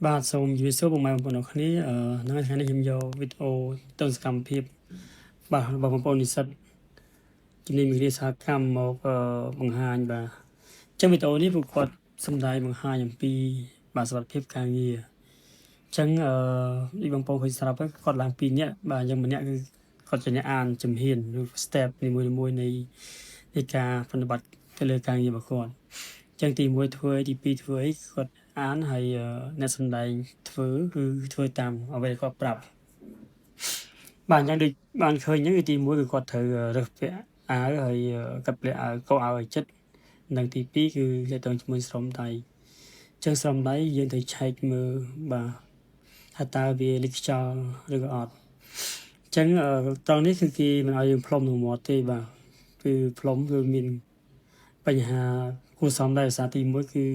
បាទសូមជម្រាបសួរពុកម៉ែបងប្អូនអរគ្នានៅថ្ងៃនេះខ្ញុំយកវីដេអូទៅសកម្មភាពបាទរបស់បងប្អូននិស្សិតជំនាញវិទ្យាសាស្ត្រកម្មមកបង្ហាញបាទអញ្ចឹងវីដេអូនេះពួកគាត់សម្ដែងបង្ហាញអំពីបាទសុវត្ថិភាពការងារអញ្ចឹងដូចបងប្អូនឃើញស្រាប់ហើយគាត់ឡើងពីរនាក់បាទអញ្ចឹងម្នាក់គឺគាត់ជាអ្នកអានជំហានឬ step នីមួយៗនៃការប្រតិបត្តិទៅលើការងាររបស់គាត់អញ្ចឹងទី1ធ្វើអីទី2ធ្វើអីគាត់អានហើយអ្នកសម្ដែងធ្វើគឺធ្វើតាមអ្វីដែលគាត់ប្រាប់បាទអញ្ចឹងដូចបានឃើញអញ្ចឹងគឺទី1គឺគាត់ត្រូវរើសពាក់អាវហើយកាត់ពាក់អាវកអាវឲ្យចិត្តនិងទី2គឺទាក់ទងជាមួយស្រោមដៃអញ្ចឹងស្រោមដៃយើងត្រូវឆែកមើលបាទថាតើវាលិចខ្យល់ឬក៏អត់អញ្ចឹងត្រង់នេះគឺគេមិនឲ្យយើងផ្លុំនឹងមាត់ទេបាទគឺផ្លុំគឺមានបញ្ហាគួរសមដែរសារទី1គឺ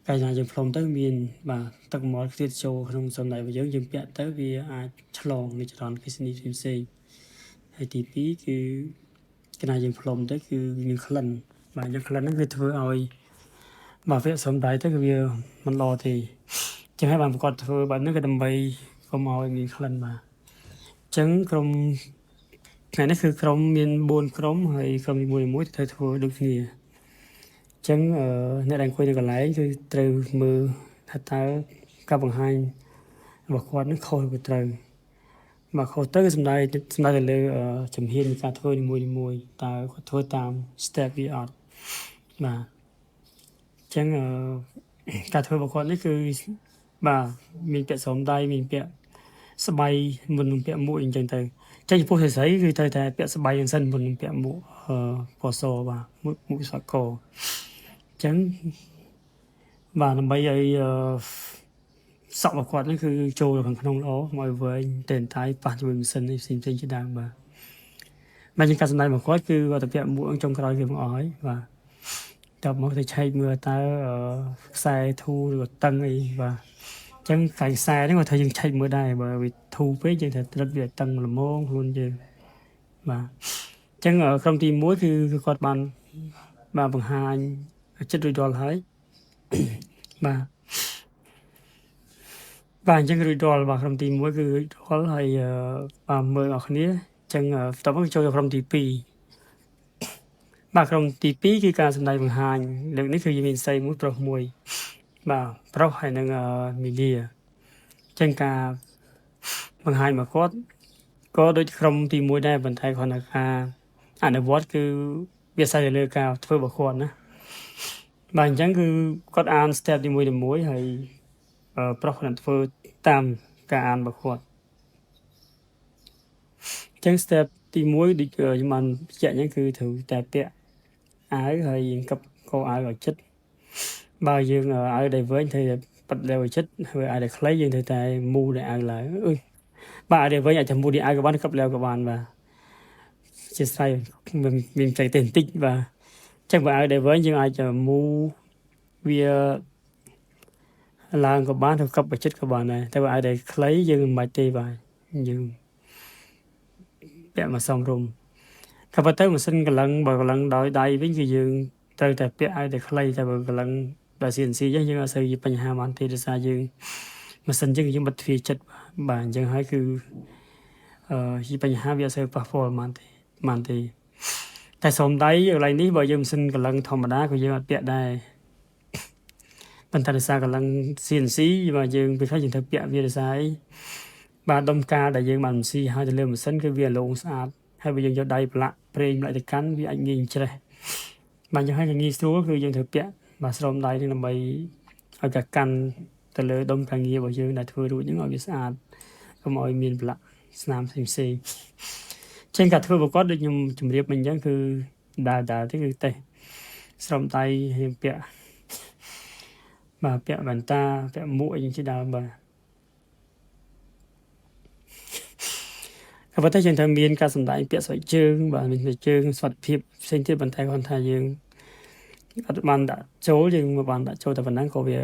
កាលណាយើងផ្លុំទៅមានបាទទឹកមាត់ខ្ទាតចូលក្នុងស្រោមដៃរបស់យើងយើងពាក់ទៅវាអាចឆ្លងនៃចរន្តអគ្គិសនីផ្សេងៗហើយទី2គឺកាលណាយើងផ្លុំទៅគឺមានក្លិនបាទអញ្ចឹងក្លិនហ្នឹងគឺធ្វើឲ្យបាទវាស្រោមដៃទៅគឺវាមិនល្អទេអញ្ចឹងហើយបានប្រកាសធ្វើបែបហ្នឹងគឺដើម្បីកុំឲ្យមានក្លិនបាទអញ្ចឹងក្រុមថ្ងៃនេះគឺក្រុមមាន4ក្រុមហើយក្រុមនីមួយៗត្រូវធ្វើដូចគ្នាអញ្ចឹងអ្នកដែលអង្គុយនៅកន្លែងគឺត្រូវមើលថាតើការបង្ហាញរបស់គាត់នឹងខុសឬត្រូវបាទខុសទៅគឺសំដៅសំដៅទៅលើជំហាននៃការធ្វើនីមួយៗតើគាត់ធ្វើតាម step វាអត់បាទអញ្ចឹងការធ្វើរបស់គាត់នេះគឺបាទមានពាក់ស្រោមដៃមានពាក់ស្បៃមុននឹងពាក់មួកអញ្ចឹងទៅចឹងចំពោះស្រីគឺត្រូវតែពាក់ស្បៃយ៉ាងសិនមុននឹងពាក់មួកអឺពណ៌សបាទមួកមួកវិស្វករអញ្ចឹងបាទដើម្បីឲ្យសក់របស់គាត់នេះគឺចូលខាងក្នុងល្អមកឲ្យវែងតែតែប៉ះជាមួយម៉ាស៊ីននេះផ្សេងផ្សេងជាដើមបាទបាទជាងការសម្ដែងរបស់គាត់គឺគាត់ទៅពាក់មួកចុងក្រោយគេមកអស់ហើយបាទតបមកទៅឆែកមើលតើខ្សែធូរឬក៏តឹងអីបាទអញ្ចឹងខ្សែខ្សែហ្នឹងគាត់ថាយើងឆែកមើលដែរបើវាធូរពេកយើងត្រូវត្រិតវាឲ្យតឹងល្មមខ្លួនយើងបាទអញ្ចឹងក្រុមទី1គឺគាត់បានបាទបង្ហាញចិត្តរួចរាល់ហើយបាទបាទអញ្ចឹងរួចរាល់បាទក្រុមទី1គឺរួចរាល់ហើយបាទមើលអស់គ្នាអញ្ចឹងបន្ទាប់មកចូលទៅក្រុមទី2បាទក្រុមទី2គឺការសម្ដែងបង្ហាញលើកនេះគឺមានស្រីមួយប្រុសមួយបាទប្រុសហើយនឹងមីលាអញ្ចឹងការបង្ហាញមកគាត់ក៏ដូចក្រុមទី1ដែរប៉ុន្តែគ្រាន់តែការអនុវត្តគឺវាអាស្រ័យទៅលើការធ្វើរបស់គាត់ណាបាទអញ្ចឹងគឺគាត់អាន step ទី1ៗហើយប្រុសគាត់ធ្វើតាមការអានរបស់គាត់អញ្ចឹង step ទី1ដូចខ្ញុំបានបញ្ជាក់អញ្ចឹងគឺត្រូវតែពាក់អាវហើយយើងកឹបកអាវឲ្យជិតបើយើងអាវដែលវែងត្រូវតែប៉ិតលាវឲ្យជិតហើយអាវដែលខ្លីយើងត្រូវតែមូលដែលអាវឡើងអើយបាទអាវដែលវែងអាចតែមូលដែលអាវក៏បានកឹបលាវក៏បានបាទជាស្រ័យមានចៃទេបន្តិចបាទអញ្ចឹងបើអាវដែលវែងយើងអាចមូវាឡើងក៏បានឬកឹបឲ្យជិតក៏បានដែរតែបើអាវដែលខ្លីយើងមិនបាច់ទេបាទយើងពាក់មកសមរម្យក៏ប៉ុន្តែម៉ាស៊ីនកលឹងបើកលឹងដោយដៃវិញគឺយើងត្រូវតែពាក់អាវដែលខ្លីតែបើកលឹងដល់ CNC ចឹងយើងអត់សូវជាបញ្ហាបានទេដោយសារយើងម៉ាស៊ីនចឹងយើងបិទទ្វារចិត្តបាទអញ្ចឹងហើយគឺជាបញ្ហាវាអត់សូវប៉ះពាល់បានទេបានទេតែស្រោមដៃកន្លែងនេះបើយើងម៉ាស៊ីនកលឹងធម្មតាក៏យើងអត់ពាក់ដែរប៉ុន្តែដោយសារកលឹង CNC បាទយើងពេលខ្លះយើងត្រូវពាក់វាដោយសារអីបាទដុំកាលដែលយើងបានស៊ីហើយទៅលើម៉ាស៊ីនគឺវាលងស្អាតហើយបើយើងយកដៃប្រឡាក់ប្រេងប្រឡាក់ទៅកាន់វាអាចងាយច្រេះបាទអញ្ចឹងហើយងាយស្រួលគឺយើងត្រូវពាក់បាទស្រោមដៃនឹងដើម្បីឲ្យការកាន់ទៅលើដុំការងាររបស់យើងដែលធ្វើរួចហ្នឹងឲ្យវាស្អាតកុំឲ្យមានប្រឡាក់ស្នាមផ្សេងផ្សេងចឹងការធ្វើប្រកបដូចខ្ញុំជម្រាបមិញអញ្ចឹងគឺដើរដើរទៅគឺតេស្តស្រោមដៃរៀងពាក់បាទពាក់វ៉ែនតាពាក់មួកអីជាដើមបាទក៏ប៉ុន្តែយើងត្រូវមានការសម្ដែងពាក់ស្បែកជើងបាទមានស្បែកជើងសុវត្ថិភាពផ្សេងទៀតប៉ុន្តែគាត់ថាយើងអត់បានដាក់ចូលយើងមកបានដាក់ចូលតែប៉ុណ្ណឹងក៏វា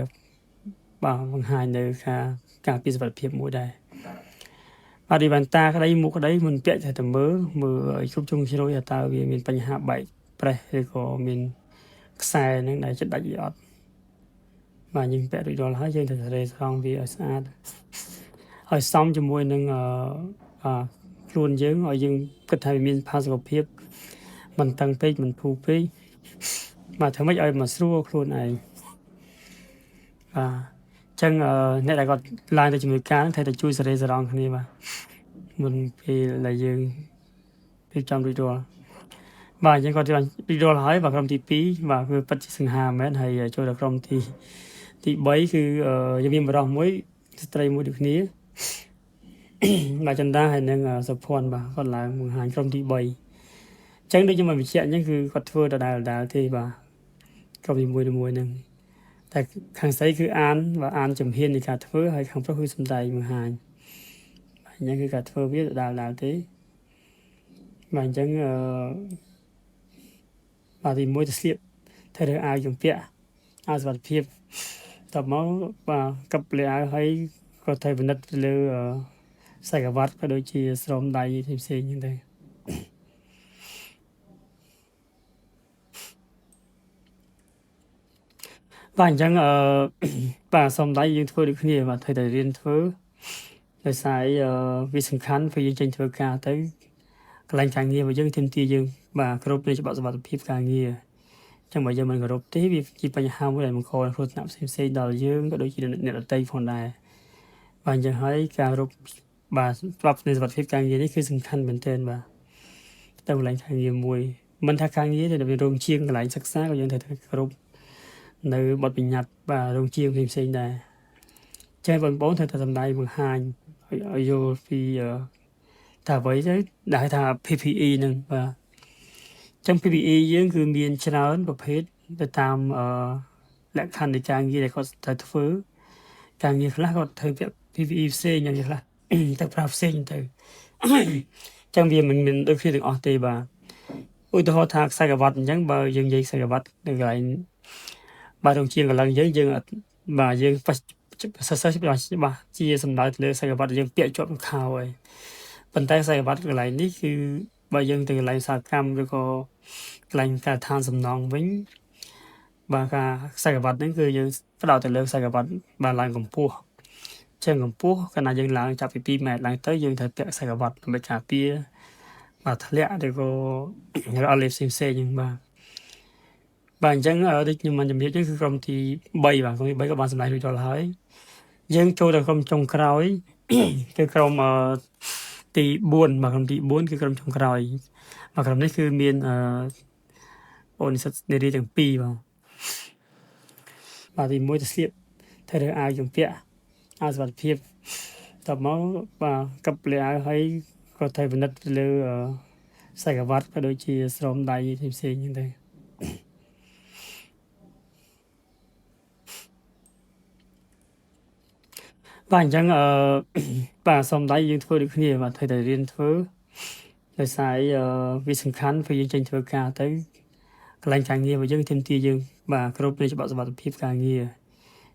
បាទបង្ហាញនៅការការពីសុវត្ថិភាពមួយដែរបាទឌីវ៉ាន់តាក្តីមុខក្តីមិនពាក់តែតែមើលមើលឲ្យគ្រប់ជ្រុងជ្រោយថាតើវាមានបញ្ហាបែកប្រេះឬក៏មានខ្សែហ្នឹងដែលចិត្តដាច់ήអត់ បាទយើងពាក់រួចរាល់ហើយយើងត្រូវសេរីស្រង់វាឲ្យស្អាតឲ្យសមជាមួយនឹងអឺអឺខ្លួនយើងឲ្យយើងគិតថាវាមានផាសុកភាពមិនតឹងពេកមិនធូរពេកបាទធ្វើម៉េចឲ្យមកស្រួលខ្លួនឯងបាទអញ្ចឹងអ្នកដែលគាត់ឡើងទៅជំនួយការត្រូវតែជួយសេរីស្រង់គ្នាបាទមុនពេលដែលយើងរៀបចំរួចរាល់បាទអញ្ចឹងគាត់រួចរាល់ហើយបាទក្រុមទី2បាទគឺពិតជាសង្ហាមែនហើយចូលដល់ក្រុមទី3គឺយើងមានបរិសមួយស្ត្រីមួយដូចគ្នា បាទចន្ទាហើយនឹងសុភ័ណ្ឌបាទគាត់ឡើងបង្ហាញក្រុមទី3អញ្ចឹងដូចខ្ញុំបានបញ្ជាក់អញ្ចឹងគឺគាត់ធ្វើដដែលដដែលទេបាទក្រុមទី1មួយហ្នឹងតែខាងស្រីគឺអានបាទអានជំហាននៃការធ្វើហើយខាងប្រុសគឺសំដែងបង្ហាញបាទអញ្ចឹងគឺការធ្វើវាដដែលដដែលទេបាទអញ្ចឹងអឺបាទទី1ទៅស្លៀកត្រូវរើអាវជំពាក់អាវសុវត្ថិភាពតបមកបាទកັບលើអាវហើយក៏ត្រូវពិនិត្យទៅលើខ្សែក្រវ៉ាត់ក៏ដូចជាស្រោមដៃផ្សេងៗហ្នឹងទៅបាទអញ្ចឹងអឺ បាទសុំដៃយើងធ្វើដូចគ្នាបាទត្រូវតែរៀនធ្វើដោយសារអឺវាសំខាន់ពេលយើងចេញធ្វើការទៅកន្លែងការងាររបស់យើងទាមទារយើងបាទគ្រប់នៃច្បាប់សុវត្ថិភាពការងារអញ្ចឹងបើយើងមិនគោរពទេវាជាបញ្ហាមួយដែលបង្កគ្រោះថ្នាក់ផ្សេងៗដល់យើងក៏ដូចជាអ្នកដទៃផងដែរបាទអញ្ចឹងហើយការគោរពបាទច្បាប់នៃសុវត្ថិភាពការងារនេះគឺសំខាន់មែនទែនបាទទៅកន្លែងការងារមួយមិនថាការងារទេតែវារោងជាងកន្លែងសិក្សាក៏យើងត្រូវតែគោរពនៅបទបញ្ញត្តិបាទរោងជាងផ្សេងៗដែរចេះបងប្អូនត្រូវតែសម្ដែងបង្ហាញឲ្យយល់ពីថាអ្វីទៅដែលថា PPE ហ្នឹងបាទអញ្ចឹង PPE យើងគឺមានច្រើនប្រភេទទៅតាមអឺលក្ខខណ្ឌនៃការងារដែលគាត់ត្រូវធ្វើការងារខ្លះគាត់ត្រូវពាក់ PPE ផ្សេងយ៉ាងខ្លះទៅប្រើផ្សេងទៅអញ្ចឹងវាមិនមានដូចគ្នាទាំងអស់ទេបាទឧទាហរណ៍ថាខ្សែក្រវ៉ាត់អញ្ចឹងបើយើងនិយាយខ្សែក្រវ៉ាត់នៅកន្លែងបាទរោងជាងកន្លងយើងយើងបាទយើងសរសើរច្បាស់ច្បាស់ជាសំដៅទៅលើខ្សែក្រវ៉ាត់យើងពាក់ជាប់ខោហើយប៉ុន្តែខ្សែក្រវ៉ាត់កន្លែងនេះគឺបើយើងទៅកន្លែងសាកម្មឬក៏កន្លែងការដ្ឋានសំណង់វិញបាទការខ្សែក្រវ៉ាត់ហ្នឹងគឺយើងផ្ដោតទៅលើខ្សែក្រវ៉ាត់បាទឡើងកម្ពស់ចឹងកម្ពស់កាលណាយើងឡើងចាប់ពី2ម៉ែត្រឡើងទៅយើងត្រូវពាក់ខ្សែក្រវ៉ាត់ដើម្បីការពារបាទធ្លាក់ឬក៏រអិលផ្សេងផ្សេងហ្នឹងបាទបាទអញ្ចឹងដូចខ្ញុំបានជម្រាបចឹងគឺក្រុមទី3បាទក្រុមទី3ក៏បានសម្ដែងរួចរាល់ហើយយើងចូលដល់ក្រុមចុងក្រោយ គឺក្រុមទី4បាទក្រុមទី4គឺក្រុមចុងក្រោយបាទក្រុមនេះគឺមានអឺអូនិស្សិតនារីទាំងពីរបាទបាទទី1ទៅស្លៀកត្រូវរើអាវជំពាក់អាវសុវត្ថិភាពតបមកបាទកັບលើអាវហើយក៏ត្រូវពិនិត្យទៅលើខ្សែក្រវ៉ាត់ក៏ដូចជាស្រោមដៃផ្សេងៗហ្នឹងទៅបាទអញ្ចឹងអឺ បាទសុំដៃយើងធ្វើដូចគ្នាបាទត្រូវតែរៀនធ្វើដោយសារអឺវាសំខាន់ពេលយើងចេញធ្វើការទៅកន្លែងការងាររបស់យើងទាមទារយើងបាទគ្រប់នៃច្បាប់សុវត្ថិភាពការងារ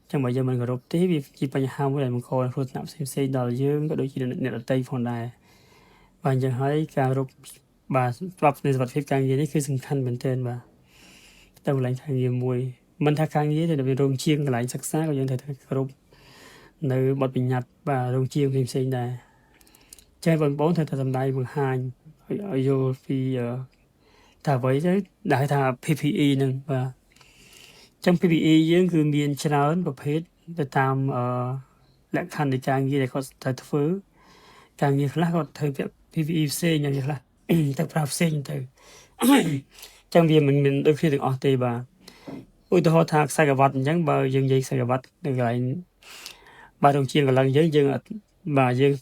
អញ្ចឹងបើយើងមិនគោរពទេវាជាបញ្ហាមួយដែលបង្កគ្រោះថ្នាក់ផ្សេងៗដល់យើងក៏ដូចជាអ្នកដទៃផងដែរបាទអញ្ចឹងហើយការគោរពបាទច្បាប់នៃសុវត្ថិភាពការងារនេះគឺសំខាន់មែនទែនបាទទៅកន្លែងការងារមួយមិនថាការងារទេតែវារោងជាងកន្លែងសិក្សាក៏យើងត្រូវតែគោរពនៅបទបញ្ញត្តិបាទរោងជាងផ្សេងៗដែរចេះបងប្អូនត្រូវតែសម្ដែងបង្ហាញឲ្យយល់ពីថាអ្វីទៅដែលថា PPE ហ្នឹងបាទអញ្ចឹង PPE យើងគឺមានច្រើនប្រភេទទៅតាមអឺលក្ខខណ្ឌនៃការងារដែលគាត់ត្រូវធ្វើការងារខ្លះគាត់ត្រូវពាក់ PPE ផ្សេងយ៉ាងខ្លះទៅប្រើផ្សេងទៅអញ្ចឹងវាមិនមានដូចគ្នាទាំងអស់ទេបាទឧទាហរណ៍ថាខ្សែក្រវ៉ាត់អញ្ចឹងបើយើងនិយាយខ្សែក្រវ៉ាត់នៅកន្លែងបាទរោងជាងកន្លងយើងយើងបាទយើង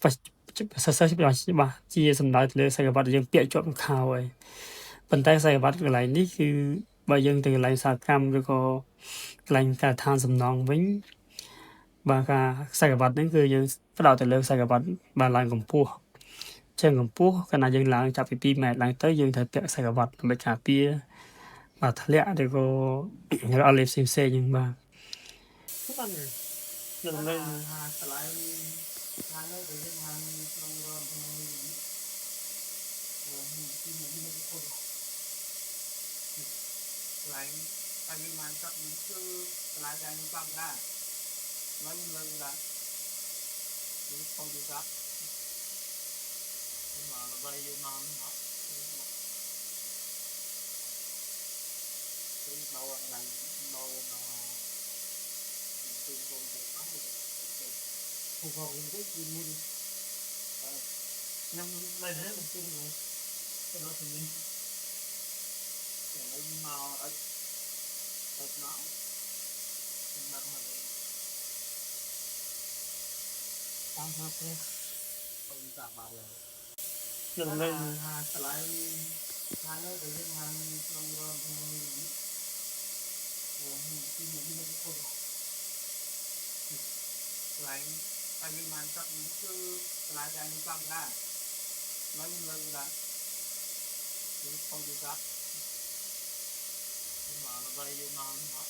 សរសើរច្បាស់ច្បាស់ជាសំដៅទៅលើខ្សែក្រវ៉ាត់យើងពាក់ជាប់ខោហើយប៉ុន្តែខ្សែក្រវ៉ាត់កន្លែងនេះគឺបើយើងទៅកន្លែងសាកម្មឬក៏កន្លែងការដ្ឋានសំណង់វិញបាទការខ្សែក្រវ៉ាត់ហ្នឹងគឺយើងផ្ដោតទៅលើខ្សែក្រវ៉ាត់បាទឡើងកម្ពស់ចឹងកម្ពស់កាលណាយើងឡើងចាប់ពី2ម៉ែត្រឡើងទៅយើងត្រូវពាក់ខ្សែក្រវ៉ាត់ដើម្បីការពារបាទធ្លាក់ឬក៏រអិលផ្សេងផ្សេងហ្នឹងបាទ បាន នៅលើ ហាកន្លែងហាងទៅយើងហាងក្នុងរងក្នុងទីមកទីមកកន្លែង ហើយមានបានទឹកនេះគឺកន្លែងដែលខ្ញុំចង់ដែរឡើយខ្ញុំលើកដែរគឺខំទូរស័ព្ទមកដើម្បីយកមកមកគឺដល់កន្លែងដល់មកគឺកុំទៅអស់ទៅពូផងខ្ញុំទៅគឺមុនខ្ញុំនៅនេះខ្ញុំទៅដល់ជំនាញតែមកអត់អត់មកខ្ញុំមកហើយតាមមកទេអូនតាមមកហើយ យកលេង ថាកន្លែងខាងនោះទៅយើងខាងក្នុងរងក្នុងនេះទីនេះនេះអូកន្លែងហើយមានបានទឹកនេះគឺកន្លែងដែលខ្ញុំចង់ដែរឡើយខ្ញុំលើកដែរគឺខំទូរស័ព្ទមកដើម្បីយកមកមក